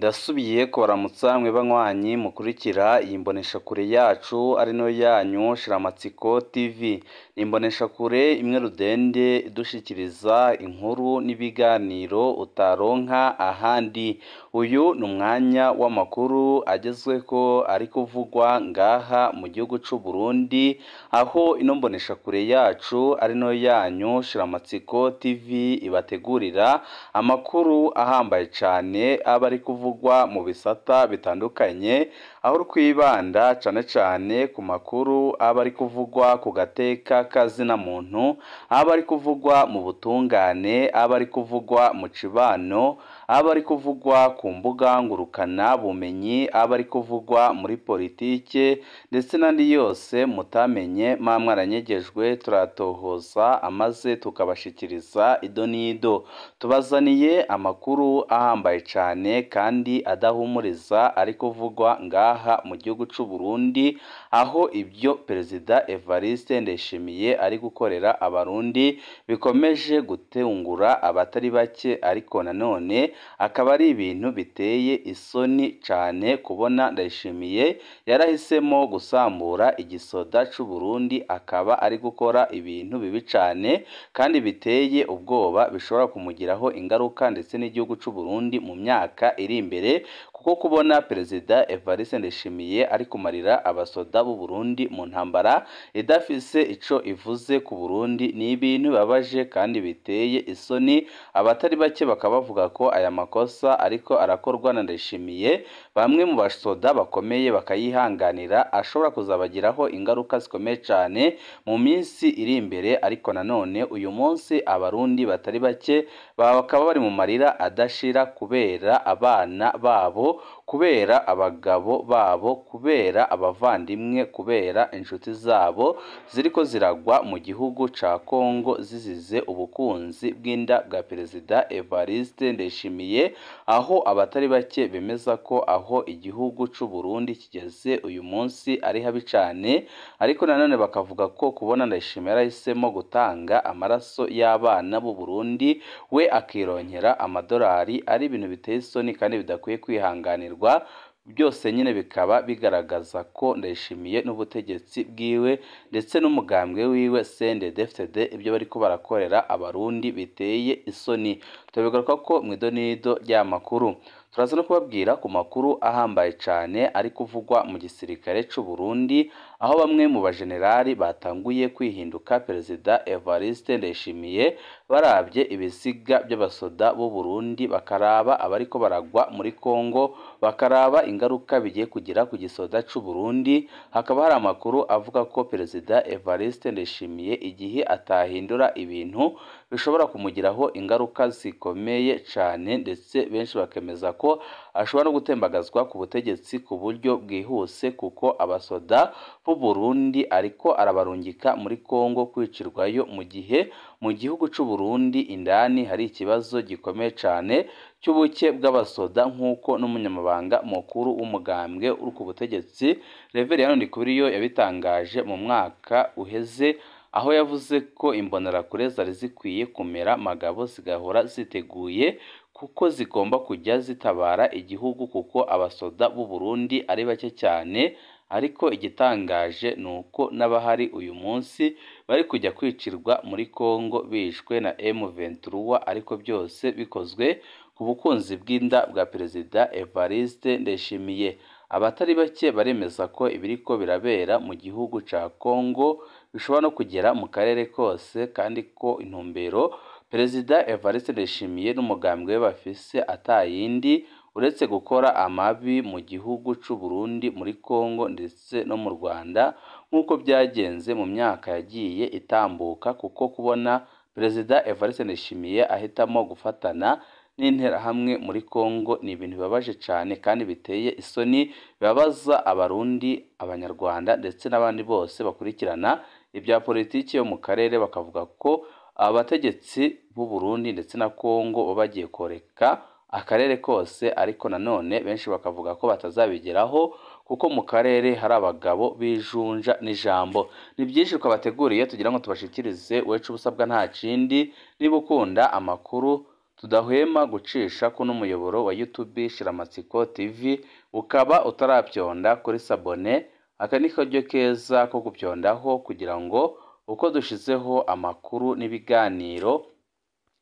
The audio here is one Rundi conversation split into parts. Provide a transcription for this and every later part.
Ndasubiye kubaramutsa mwe banywanyi mukurikira iyi mboneshakure yacu ari nayo yanyu Shiramatsiko TV. Ni imboneshakure imwe rudende idushikiriza inkuru n'ibiganiro utaronka ahandi. Uyu ni umwanya w'amakuru agezweho ari kuvugwa ngaha mu gihugu c'u Burundi, aho ino mboneshakure yacu ari nayo yanyu Shiramatsiko TV ibategurira amakuru ahambaye cane aba ari kuvugwa mu bisata bitandukanye, aho twibanda cane cane ku makuru aba ari kuvugwa ku gateka kazina muntu, aba ari kuvugwa mu butungane, aba ari kuvugwa mu cibano, aba ari kuvugwa ku mbuga ngurukana bumenyi, aba ari kuvugwa muri politike ndetse n'andi yose mutamenye mwa mwaranyegejwe, turatohoza amaze tukabashikiriza ido n'ido. Tubazaniye amakuru ahambaye cane kandi adahumuriza ari kuvugwa ngaha mu gihugu c'u Burundi, aho ibyo Perezida Evariste Ndayishimiye ari gukorera abarundi bikomeje gutungura abatari bake, ariko nanone akaba ari ibintu biteye isoni cane kubona Ndayishimiye yarahisemo gusambura igisoda c'u Burundi, akaba ari gukora ibintu bibi cane kandi biteye ubwoba bishobora kumugiraho ingaruka ndetse n'igihugu c'u Burundi mu myaka iri imbere, kuko kubona Perezida Evariste Ndayishimiye ari kumarira abasoda b'u Burundi mu ntambara idafise ico ivuze ku Burundi ni ibintu bibabaje kandi biteye isoni. Abatari bake bakaba bavuga ko aya makosa ariko arakorwa na Ndayishimiye, bamwe mu basoda bakomeye bakayihanganira, ashobora kuzabagiraho ingaruka zikomeye cane mu minsi iri imbere. Ariko nanone uyu munsi abarundi batari bake bakaba bari mu marira adashira kubera abana babo, kubera abagabo babo, kubera abavandimwe, kubera inshuti zabo ziriko ziragwa mu gihugu ca Kongo zizize ubukunzi bw'inda bwa Perezida Evariste Ndayishimiye, aho abatari bake bemeza ko aho igihugu c'u Burundi kigeze uyu munsi ari habi cane. Ariko nanone bakavuga ko kubona Ndayishimiye yarahisemo gutanga amaraso y'abana b'u Burundi we akironkera amadolari ari ibintu biteye isoni kandi bidakwiye kwihanganirwa. Byose nyine bikaba bigaragaza ko Ndayishimiye n'ubutegetsi bwiwe ndetse n'umugambwe wiwe CNDD-FDD ibyo bariko barakorera abarundi biteye isoni. Tubigaruka ko mw'idonido ry'amakuru turaza no kubabwira ku makuru ahambaye cane ari kuvugwa mu gisirikare c'u Burundi, aho bamwe mu bajenerali batanguye kwihinduka Perezida Evariste Ndayishimiye barabye ibisiga by'abasoda b'u Burundi, bakaraba abariko baragwa muri Kongo, bakaraba ingaruka bigiye kugira ku gisoda c'u Burundi. Hakaba hari amakuru avuga ko Perezida Evariste Ndayishimiye igihe atahindura ibintu bishobora kumugiraho ingaruka zikomeye cane, ndetse benshi bakemeza ko ashobora no gutembagazwa ku butegetsi ku buryo bwihuse, kuko abasoda b'u Burundi ariko arabarungika muri Kongo kwicirwayo, mu gihe mu gihugu c'u Burundi indani hari ikibazo gikomeye cane cy'ubuke bw'abasoda, nk'uko n'umunyamabanga mukuru w'umugambwe uri ku butegetsi Reverien Ndikuriyo yabitangaje mu mwaka uheze, aho yavuze ko imbonerakure zari zikwiye kumera magabo zigahora ziteguye kuko zigomba kujya zitabara igihugu, kuko abasoda b'u Burundi ari bake cyane. Ariko igitangaje ni uko n'abahari uyu munsi bari kujya kwicirwa muri Kongo bishwe na M23, ariko byose bikozwe ku bukunzi bw'inda bwa Perezida Evariste Ndayishimiye. Abatari bake baremeza ko ibiriko birabera mu gihugu ca Kongo bishobora no kugera mu karere kose, kandi ko intumbero Perezida Evariste Ndayishimiye n'umugambwe we bafise atayindi uretse gukora amabi mu gihugu c'u Burundi, muri Kongo ndetse no mu Rwanda, nk'uko byagenze mu myaka yagiye itambuka, kuko kubona Perezida Evariste Ndayishimiye ahitamo gufatana n'interahamwe muri Kongo ni ibintu bibabaje cane kandi biteye isoni, bibabaza abarundi, abanyarwanda ndetse n'abandi bose bakurikirana ibya politiki yo mu karere, bakavuga ko abategetsi b'u Burundi ndetse na Kongo baba bagiye koreka akarere kose. Ariko nanone benshi bakavuga ko batazabigeraho kuko mu karere hari abagabo bijunja n'ijambo. Ni byinshi twabateguriye tugira ngo tubashikirize, wecu ubusabwa nta kindi, niba ukunda amakuru tudahwema gucisha kuno muyoboro wa YouTube Shiramatsiko TV, ukaba utaravyonda kuri sabone, aka ni karyo keza ko kuvyondaho kugira ngo uko dushizeho amakuru n'ibiganiro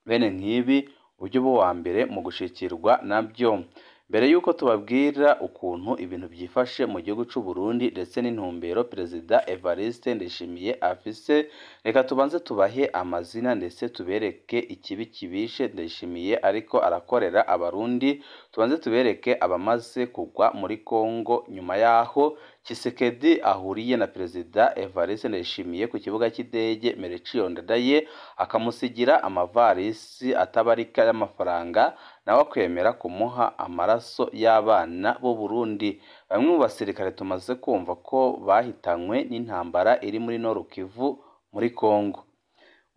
bene nk'ibi ujye uba uwa mbere mu gushikirwa nabyo. Mbere yuko tubabwira ukuntu ibintu byifashe mu gihugu c'u Burundi ndetse n'intumbero Perezida Evariste Ndayishimiye afise, reka tubanze tubahe amazina ndetse tubereke ikibi kibishe Ndayishimiye ariko arakorera Abarundi, tubanze tubereke abamaze kugwa muri Kongo nyuma yaho Tshisekedi ahuriye na Perezida Evariste Ndayishimiye ku kibuga cy'indege Melchior Ndadaye, akamusigira amavarisi atabarika y'amafaranga, nawe akwemera kumuha amaraso y'abana b'u Burundi. Bamwe mu basirikare tumaze kumva ko bahitanywe n'intambara iri muri Nord Kivu muri Kongo.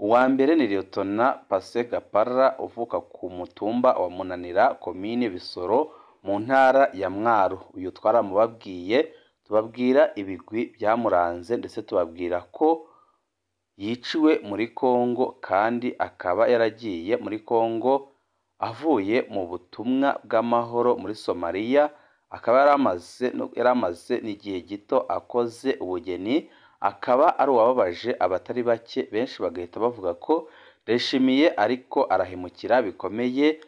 Uwa mbere ni Lieutenant Pase Gapara uvuka ku mutumba wa Munanira, komine Bisoro, mu ntara ya Mwaro. Uyu twaramubabwiye, tubabwira ibigwi byamuranze ndetse tubabwira ko yiciwe muri Kongo kandi akaba yaragiye muri Kongo avuye mu butumwa bw'amahoro muri Somalia, akaba yaramaze n'igihe gito akoze ubugeni, akaba ari uwababaje abatari bake, benshi bagahita bavuga ko Ndayishimiye ariko arahemukira bikomeye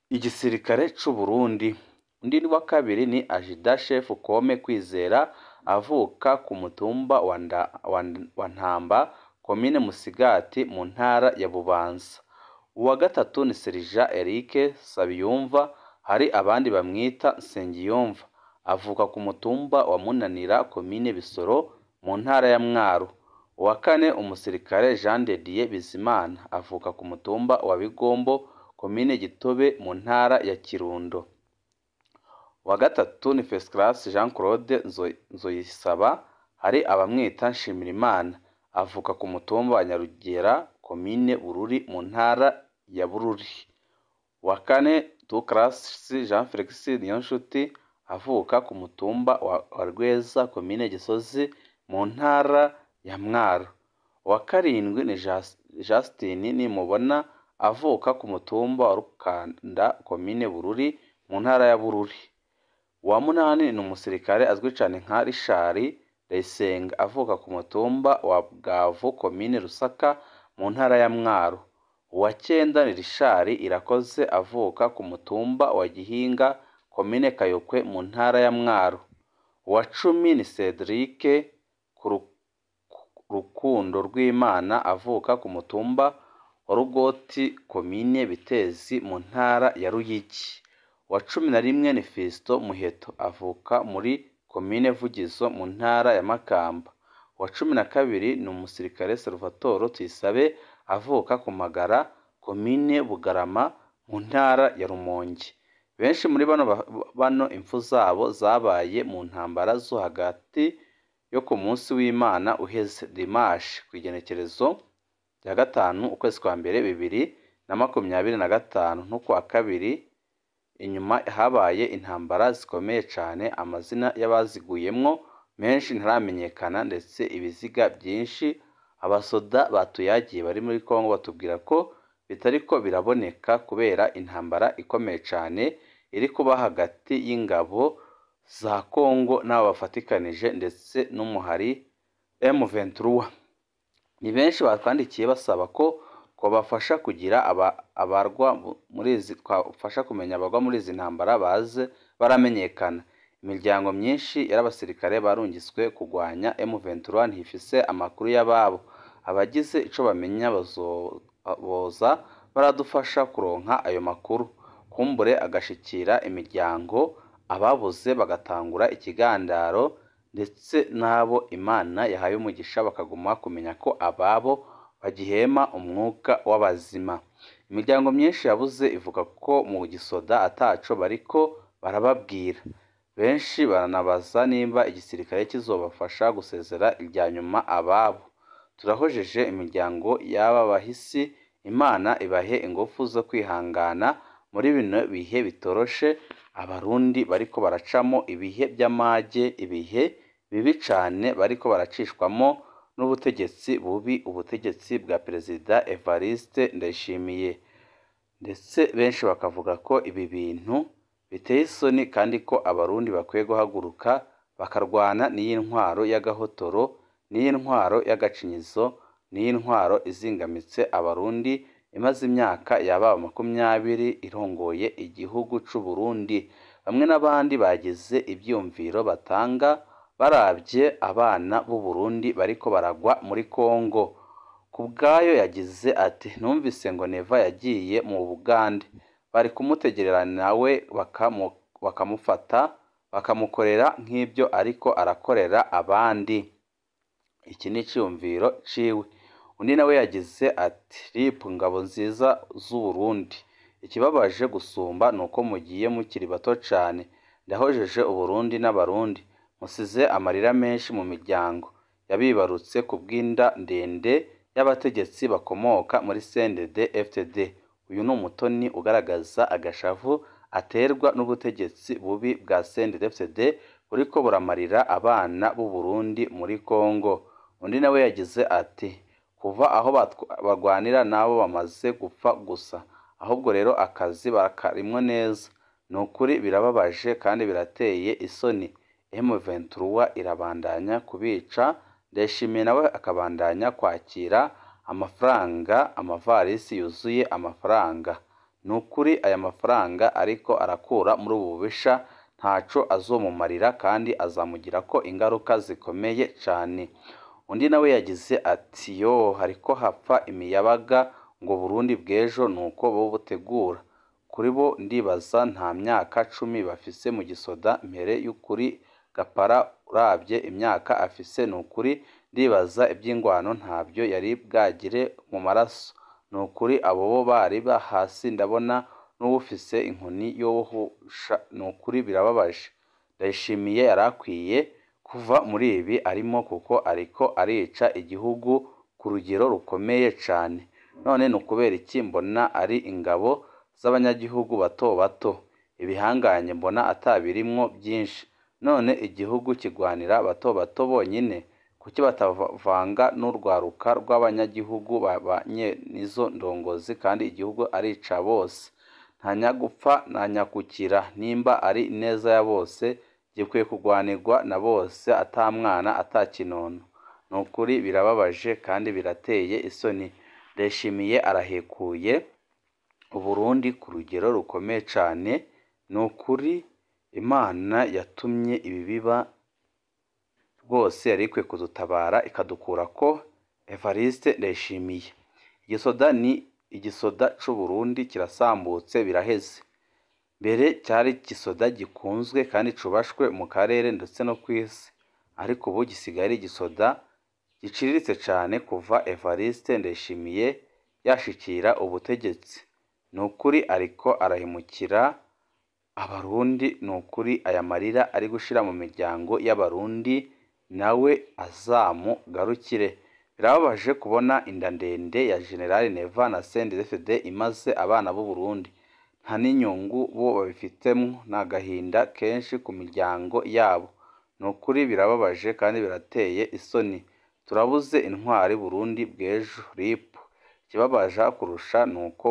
igisirikare c'u Burundi. Undi wa kabiri ni Ajida Chef Kome Kwizera avuka ku mutumba wa Ntamba, komine Musigati, mu ntara ya Bubanza. Uwa gatatu ni Serija Eric Sabiyumva, hari abandi bamwita Nsengiyumva, avuka ku mutumba wa Munanira, komine Bisoro, mu ntara ya Mwaro. Uwa kane umusirikare Jean de Dieu Bizimana, avuka ku mutumba wa Bigombo, komine Gitobe, mu ntara ya Kirundo. Uwa gatatu ni First Class Jean Claude Nzoyisaba, hari abamwita Nshimirimana, avuka ku mutumba wa Nyarugera, komine Bururi, mu ntara ya Bururi. Uwa kane Two Class Jean Felix Niyonshuti, avuka ku mutumba wa Rweza, komine Gisozi, mu ntara ya Mwaro. Uwa karindwi ni Justin Nimubona, avuka ku mutumba wa Rukanda, komine Bururi, mu ntara ya Bururi. Uwa munani ni umusirikare azwi cyane nka Richard Ndayisenga, avuka ku mutumba wa Bwavu, komine Rusaka, mu ntara ya Mwaro. Uwa cyenda ni Richard Irakoze, avuka ku mutumba wa Gihinga, komine Kayokwe, mu ntara ya Mwaro. Uwa cumi ni Cedric Rukundo rw'Imana, avuka ku mutumba wa Rugoti, komine Bitezi, mu ntara ya Ruyigi. Uwa 11 ni Fiston Muheto, avuka muri komine Vugizo, mu ntara ya Makamba. Uwa 12 ni umusirikare Salvatore Tuyisabe, avuka ku Magara, komine Bugarama, mu ntara ya Rumonge. Benshi muri bano impfu zabo zabaye mu ntambara zo hagati yo ku munsi w'Imana uheze dimanche ku igenekerezo rya 5 ukwezi kwa mbere 2025 no kwa kabiri. Inyuma habaye intambara zikomeye cyane, amazina y'abaziguyemwo menshi ntaramenyekana, ndetse ibiziga byinshi abasoda batuyagiye bari muri Kongo batubwira ko bitariko biraboneka kubera intambara ikomeye cyane iri kuba hagati y'ingabo za Kongo n'abo bafatikanije ndetse n'umuhari M23. Ni benshi batwandikiye basaba ko kubafasha kugira abarwa muri izi, twafasha kumenya abarwa muri izi ntambara baze baramenyekana. Imiryango myinshi y'abasirikare barungiswe kugwanya M23 ntifise amakuru y'ababo. Abagize ico bamenya boza baradufasha kuronka ayo makuru, kumbure agashikira imiryango, ababuze bagatangura ikigandaro, ndetse n'abo Imana yahaye umugisha bakaguma kumenya ko ababo bagihema umwuka w'abazima. Imiryango myinshi yabuze ivuga ko mu gisoda ataco bariko barababwira. Benshi baranabaza nimba igisirikare kizobafasha gusezera irya nyuma ababo. Turahojeje imiryango y'aba bahisi, Imana ibahe ingufu zo kwihangana muri bino bihe bitoroshe Abarundi bariko baracamo, ibihe by'amage, ibihe bibi cane bariko baracishwamo n'ubutegetsi bubi, ubutegetsi bwa Perezida Evariste Ndayishimiye. Ndetse benshi bakavuga ko ibi bintu biteye isoni kandi ko Abarundi bakwiye guhaguruka bakarwana n'iyi ntwaro y'agahotoro, n'iyi ntwaro y'agacinyizo, n'iyi ntwaro izingamitse Abarundi imaze imyaka yababa 20 irongoye igihugu c'u Burundi. Bamwe n'abandi bagize ivyiyumviro batanga baravye abana b'u Burundi bariko baragwa muri Kongo. Kubwayo yagize ati: "Numvise ngo Neva yagiye mu Bugande, bari kumutegerera nawe bakamufata bakamukorera nk'ibyo ariko arakorera abandi." Iki ni iciyumviro ciwe. Undi nawe yagize ati: "RIP ngabo nziza z'u Burundi, ikibabaje gusumba nuko mugiye mukiri bato cane. Ndahojeje Uburundi n'Abarundi, musize amarira menshi mu miryango yabibarutse kubw'inda ndende y'abategetsi bakomoka muri CNDD-FDD." Uyu ni umutoni ugaragaza agashavu aterwa n'ubutegetsi bubi bwa CNDD-FDD buriko buramarira abana b'u Burundi muri Kongo. Undi nawe yagize ati: "Kuva aho bagwanira nabo bamaze gupfa gusa, ahubwo rero akazi bakarimwo neza. Ni ukuri birababaje kandi birateye isoni. M23 irabandanya kubica, Ndayishimiye nawe akabandanya kwakira amafaranga, amavarisi yuzuye amafaranga. Ni ukuri aya mafaranga ariko arakura muri ubu bubisha ntaco azomumarira kandi azamugirako ingaruka zikomeye cane." Undi nawe yagize ati: "Yo, hariko hapfa imiyabaga ngo Burundi bw'ejo nuko bo butegura. Kuri bo ndibaza nta myaka 10 bafise mu gisoda mpere y'ukuri Gapara uravye imyaka afise nukuri ndibaza ivy'ingwano ntavyo yari bwagire mu maraso. Nukuri abo bo bari hasi ndabona n'uwufise inkoni yohusha, nukuri birababaje. Ndayishimiye yarakwiye kuva muri ibi arimo kuko ariko arica igihugu ku rugero rukomeye cane. None nukubera iki mbona ari ingabo z'abanyagihugu bato bato, ibihanganye mbona atabirimwo byinshi. None igihugu kigwanira bato bato bonyine, kuki batavanga n'urwaruka rw'abanyagihugu babanye n'izo ndongozi kandi igihugu ari ica bose? Nta nyagupfa nta nyakukira, nimba ari ineza ya bose gikwiye kugwanirwa na bose ata mwana ata kinono. Nukuri birababaje kandi birateye isoni. Ndayishimiye arahekuye Uburundi ku rugero rukomeye cane. Nukuri Imana yatumye ibi biba rwose yari ikwiye kudutabara ikadukurako Evariste Ndayishimiye. Igisoda ni igisoda c'u Burundi kirasambutse biraheze. Mbere cyari igisoda gikunzwe kandi cubashwe mu karere ndetse no kw'isi, ariko ubu gisigaye ari igisoda giciriritse cane kuva Evariste Ndayishimiye yashikira ubutegetsi. Nukuri ariko arahemukira Abarundi, nukuri aya marira ari gushira mu miryango y'Abarundi nawe azamugarukire. Birababaje kubona inda ndende ya General Neva na CNDD-FDD imaze abana b'u Burundi. Nta n'inyungu bo babifitemwo, n'agahinda kenshi ku miryango yabo. Nukuri birababaje kandi birateye isoni. Turabuze intwari Burundi bw'ejo, RIP. Ikibabaje kurusha nuko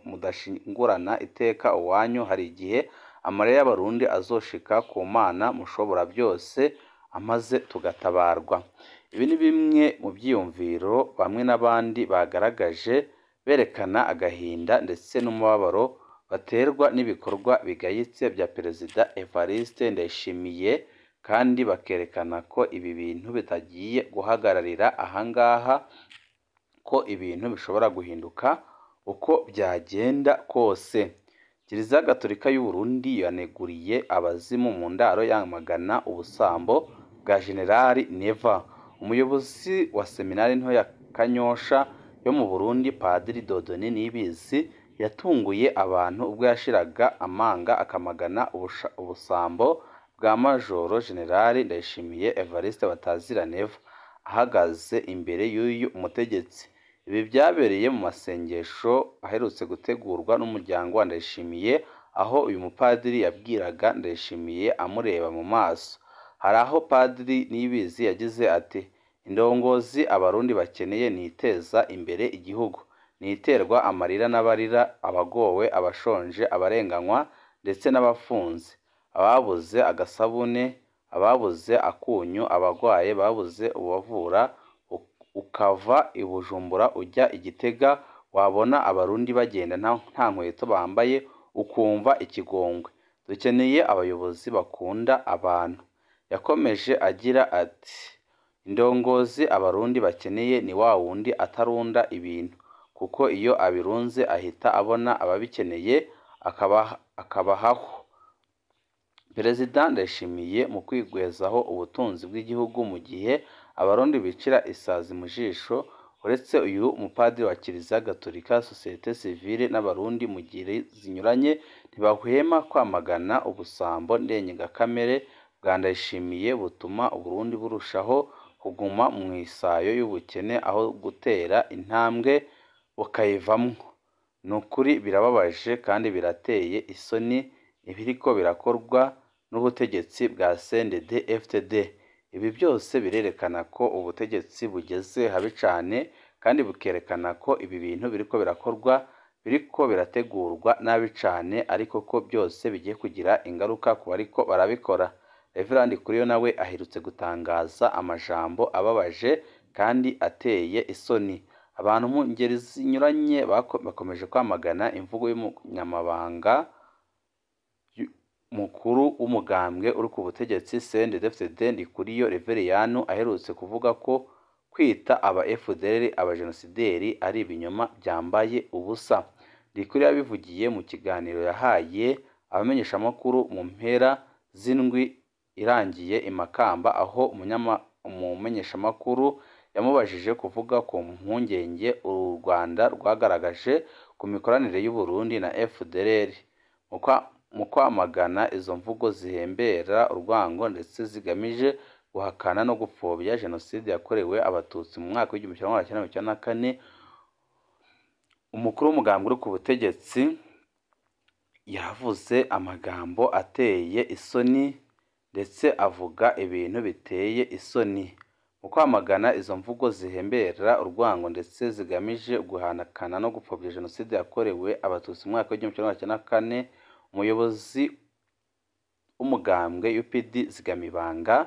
mudashingurana iteka uwanyu, hari igihe amarira y'Abarundi azoshika ku Mana mushobora byose amaze tugatabarwa." Ibi ni bimwe mu vyiyumviro bamwe n'abandi bagaragaje berekana agahinda ndetse n'umubabaro baterwa n'ibikorwa bigayitse bya Perezida Evariste Ndayishimiye, kandi bakerekana ko ibi bintu bitagiye guhagararira ahangaha, ko ibintu bishobora guhinduka uko byagenda kose. Kiliziya Gatolika y'u Burundi yaneguriye abazimu mu ndaro yamagana ubusambo bwa General Neva. Umuyobozi wa seminari nto ya Kanyosha yo mu Burundi, Padiri Dodoni Niyibizi, yatunguye abantu ubwo yashiraga amanga akamagana ubusambo bwa Majoro General Ndayishimiye Evariste Batazira Neva ahagaze imbere y'uyu mutegetsi. Ibi byabereye mu masengesho aherutse gutegurwa n'umuryango wa Ndayishimiye, aho uyu mupadiri yabwiraga Ndayishimiye amureba mu maso. Hari aho Padiri Niyibizi yagize ati: "Indongozi Abarundi bakeneye ni iteza imbere igihugu, Niterwa amarira n'abarira, abagowe, abashonje, abarenganywa ndetse n'abafunze, ababuze agasabune, ababuze akunyu, abagwaye babuze ubavura. Ukava i Bujumbura ujya i Gitega wabona Abarundi bagenda nta nkweto bambaye ukumva ikigongwe. Dukeneye abayobozi bakunda abantu. Yakomeje agira ati indongozi Abarundi bakeneye ni wa wundi atarunda ibintu, kuko iyo abirunze ahita abona ababikeneye akabahaho. Perezida Ndayishimiye mu kwigwizaho ubutunzi bw'igihugu mu gihe Abarundi bicira isazi mu jisho. Uretse uyu mupadiri wa Kiliziya Gatolika, sosiyete sivile n'Abarundi mu ngeri zinyuranye ntibahwema kwamagana ubusambo ndengakamere bwa Ndayishimiye butuma Uburundi burushaho kuguma mu isayo y'ubukene aho gutera intambwe bukayivamwo. Ni ukuri birababaje kandi birateye isoni ibiriko birakorwa n'ubutegetsi bwa CNDD-FDD. Ibi byose birerekana ko ubutegetsi bugeze habi cane, kandi bukerekana ko ibi bintu biriko birakorwa biriko birategurwa nabi cane, ariko ko byose bigiye kugira ingaruka ku bariko barabikora. Reverend Ndikuriyo nawe aherutse gutangaza amajambo ababaje kandi ateye isoni. Abantu mu ngeri zinyuranye bakomeje kwamagana imvugo y'umunyamabanga mukuru w'umugambwe uri ku butegetsi CNDD-FDD Ndikuriyo Reveriyanu aherutse kuvuga ko kwita aba FDLR abajenosideri ari ibinyoma byambaye ubusa. Ndikuriyo yabivugiye mu kiganiro yahaye abamenyeshamakuru mu mpera z'indwi irangiye i Makamba, aho umumenyeshamakuru yamubajije kuvuga ku mpungenge u Rwanda rwagaragaje ku mikoranire y'u Burundi na FDLR. Mu kwamagana izo mvugo zihembera urwango ndetse zigamije guhakana no gupfobya jenoside yakorewe Abatutsi mu mwaka w'1994, umukuru w'umugambwe uri ku butegetsi yavuze amagambo ateye isoni ndetse avuga ibintu biteye isoni. Mu kwamagana izo mvugo zihembera urwango ndetse zigamije guhakana no gupfobya jenoside yakorewe Abatutsi mu mwaka w'1994, umuyobozi w'umugambwe UPD Zigamibanga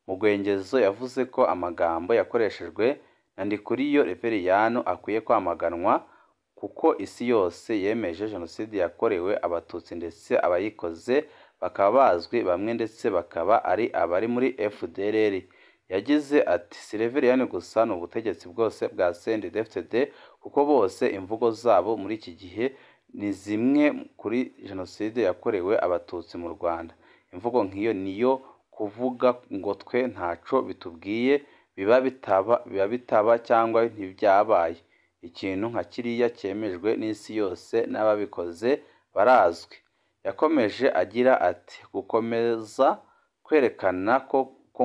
Mugwengezo yavuze ko amagambo yakoreshejwe na Ndikuriyo Reveriyanu akwiye kwamaganwa, kuko isi yose yemeje jenoside yakorewe Abatutsi ndetse abayikoze bakaba bazwi bamwe ndetse bakaba ari abari muri FDLR. Yagize ati si Reveriyani gusa, ni ubutegetsi bwose bwa CNDD-FDD, kuko bose imvugo zabo muri iki gihe ni zimwe kuri jenoside yakorewe Abatutsi mu Rwanda. Imvugo nk'iyo niyo kuvuga ngo twe ntaco bitubwiye, biba bitaba cyangwa ntibyabaye. Ikintu nka kiriya cyemejwe n'isi yose n'ababikoze barazwi. Yakomeje agira ati gukomeza kwerekana ko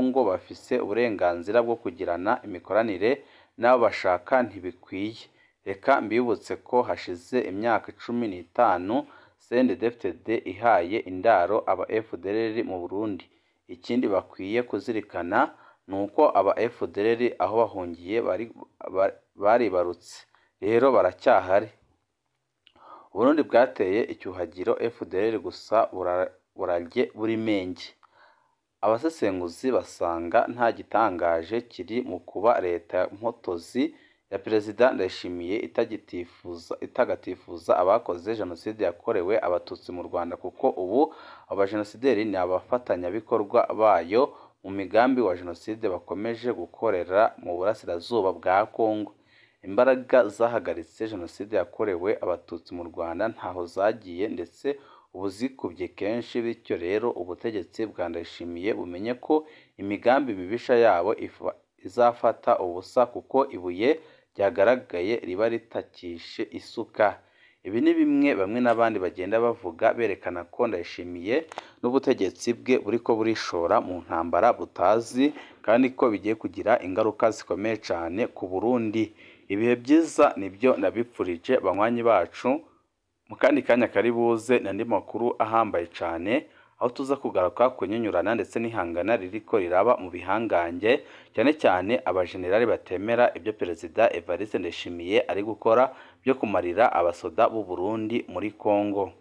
ngo bafise uburenganzira bwo kugirana imikoranire n'abo bashaka ntibikwiye. Reka mbibutse ko hashize imyaka 15 CNDD-FDD ihaye indaro aba FDLR mu Burundi. Ikindi bakwiye kuzirikana ni uko aba FDLR aho bahungiye baribarutse, rero baracyahari. Uburundi bwateye icyuhagiro FDLR gusa burarye buri menge. Abasesenguzi basanga nta gitangaje kiri mu kuba leta mpotozi ya Perezida Ndayishimiye itagatifuza abakoze jenoside yakorewe Abatutsi mu Rwanda, kuko ubu abajenosideri ni abafatanyabikorwa bayo mu migambi wa jenoside bakomeje gukorera mu burasirazuba bwa Kongo. Imbaraga zahagaritse jenoside yakorewe Abatutsi mu Rwanda ntaho zagiye ndetse ubu zikubye kenshi, bityo rero ubutegetsi bwa Ndayishimiye bumenye ko imigambi mibisha yabo izafata ubusa, kuko ibuye ryagaragaye riba ritakishe isuka. Ibi ni bimwe bamwe n'abandi bagenda bavuga berekana ko Ndayishimiye n'ubutegetsi bwe buriko burishora mu ntambara butazi, kandi ko bigiye kugira ingaruka zikomeye cyane ku Burundi. Ibihe byiza nibyo nabipfurije banywanyi bacu, mu kandi kanya kari buze n'andi makuru ahambaye cyane aho tuza kugaruka kunyunyurana ndetse n'ihangana ririko riraba mu bihangange, cyane cyane abajenerali batemera ibyo Perezida Evariste Ndayishimiye ari gukora byo kumarira abasoda b'u Burundi muri Kongo.